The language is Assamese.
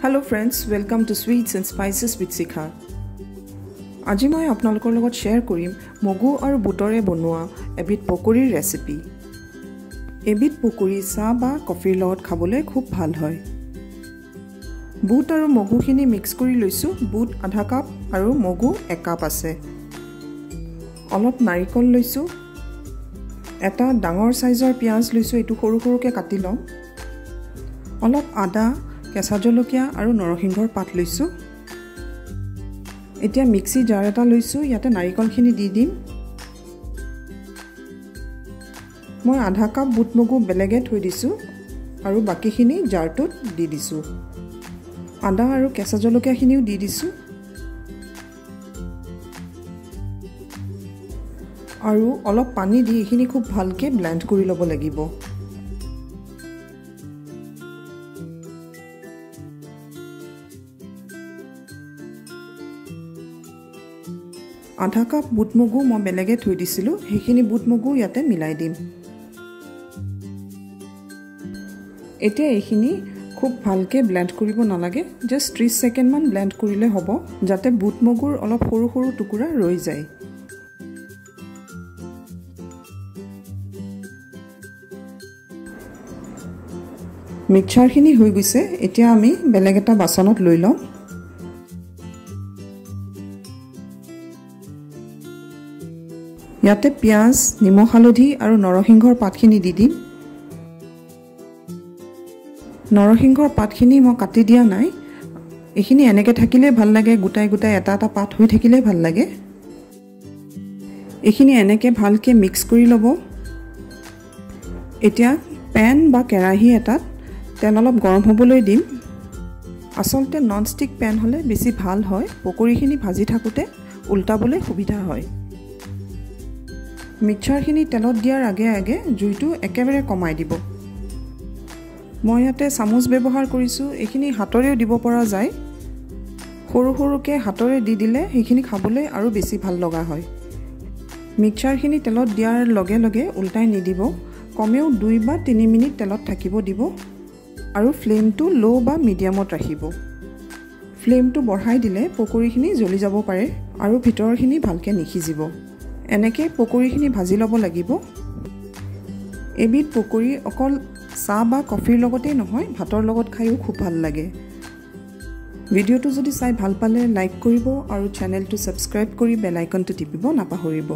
Hello friends, welcome to Sweets and Spices with Sikha. আজি মই আপোনালোকৰ লগত শ্বেয়াৰ কৰিম মগু আৰু বুটৰে বনোৱা এবিধ পকৰীৰ ৰেচিপি। এবিধ পকৰী চাহ বা কফিৰ লগত খাবলৈ খুব ভাল হয়। বুট আৰু মগুখিনি মিক্স কৰি লৈছোঁ। বুট আধা কাপ আৰু মগু এক কাপ আছে। অলপ নাৰিকল লৈছোঁ। এটা ডাঙৰ সাইজৰ পিঁয়াজ লৈছোঁ, এইটো সৰু সৰুকৈ কাটি ল'ম। অলপ আদা, কেঁচা জলকীয়া আৰু নৰসিংহৰ পাত লৈছোঁ। এতিয়া মিক্সি জাৰ এটা লৈছোঁ, ইয়াতে নাৰিকলখিনি দি দিম। মই আধা কাপ বুট মগু বেলেগে থৈ দিছোঁ আৰু বাকীখিনি জাৰটোত দি দিছোঁ। আদা আৰু কেঁচা জলকীয়াখিনিও দি দিছোঁ আৰু অলপ পানী দি এইখিনি খুব ভালকৈ ব্লেণ্ড কৰি ল'ব লাগিব। আধা কাপ বুট মগু মই বেলেগে থৈ দিছিলোঁ, সেইখিনি বুট মগু ইয়াতে মিলাই দিম। এতিয়া এইখিনি খুব ভালকৈ ব্লেণ্ড কৰিব নালাগে, জাষ্ট 30 ছেকেণ্ডমান ব্লেণ্ড কৰিলে হ'ব, যাতে বুট মগুৰ অলপ সৰু সৰু টুকুৰা ৰৈ যায়। মিক্সাৰখিনি হৈ গৈছে। এতিয়া আমি বেলেগ এটা বাচনত লৈ ল'ম। ইয়াতে পিঁয়াজ, নিমখ, হালধি আৰু নৰসিংহৰ পাতখিনি দি দিম। নৰসিংহৰ পাতখিনি মই কাটি দিয়া নাই, এইখিনি এনেকৈ থাকিলেই ভাল লাগে, গোটাই গোটাই এটা এটা পাত হৈ থাকিলেই ভাল লাগে। এইখিনি এনেকৈ ভালকৈ মিক্স কৰি ল'ব। এতিয়া পেন বা কেৰাহী এটাত তেল অলপ গৰম হ'বলৈ দিম। আচলতে নন ষ্টিক পেন হ'লে বেছি ভাল হয়, পকৰীখিনি ভাজি থাকোঁতে উল্টাবলৈ সুবিধা হয়। মিক্সাৰখিনি তেলত দিয়াৰ আগে আগে জুইটো একেবাৰে কমাই দিব। মই ইয়াতে চামুচ ব্যৱহাৰ কৰিছোঁ, এইখিনি হাতৰেও দিব পৰা যায়। সৰু সৰুকৈ হাতৰে দি দিলে সেইখিনি খাবলৈ আৰু বেছি ভাল লগা হয়। মিক্সাৰখিনি তেলত দিয়াৰ লগে লগে উল্টাই নিদিব, কমেও 2 বা 3 মিনিট তেলত থাকিব দিব আৰু ফ্লেমটো ল' বা মিডিয়ামত ৰাখিব। ফ্লেমটো বঢ়াই দিলে পকৰীখিনি জ্বলি যাব পাৰে আৰু ভিতৰখিনি ভালকৈ নিসিজিব। এনেকৈ পকৰীখিনি ভাজি ল'ব লাগিব। এবিধ পকৰী অকল চাহ বা কফিৰ লগতেই নহয়, ভাতৰ লগত খায়ো খুব ভাল লাগে। ভিডিঅ'টো যদি চাই ভাল পালে লাইক কৰিব আৰু চেনেলটো ছাবস্ক্ৰাইব কৰি বেল আইকনটো টিপিব নাপাহৰিব।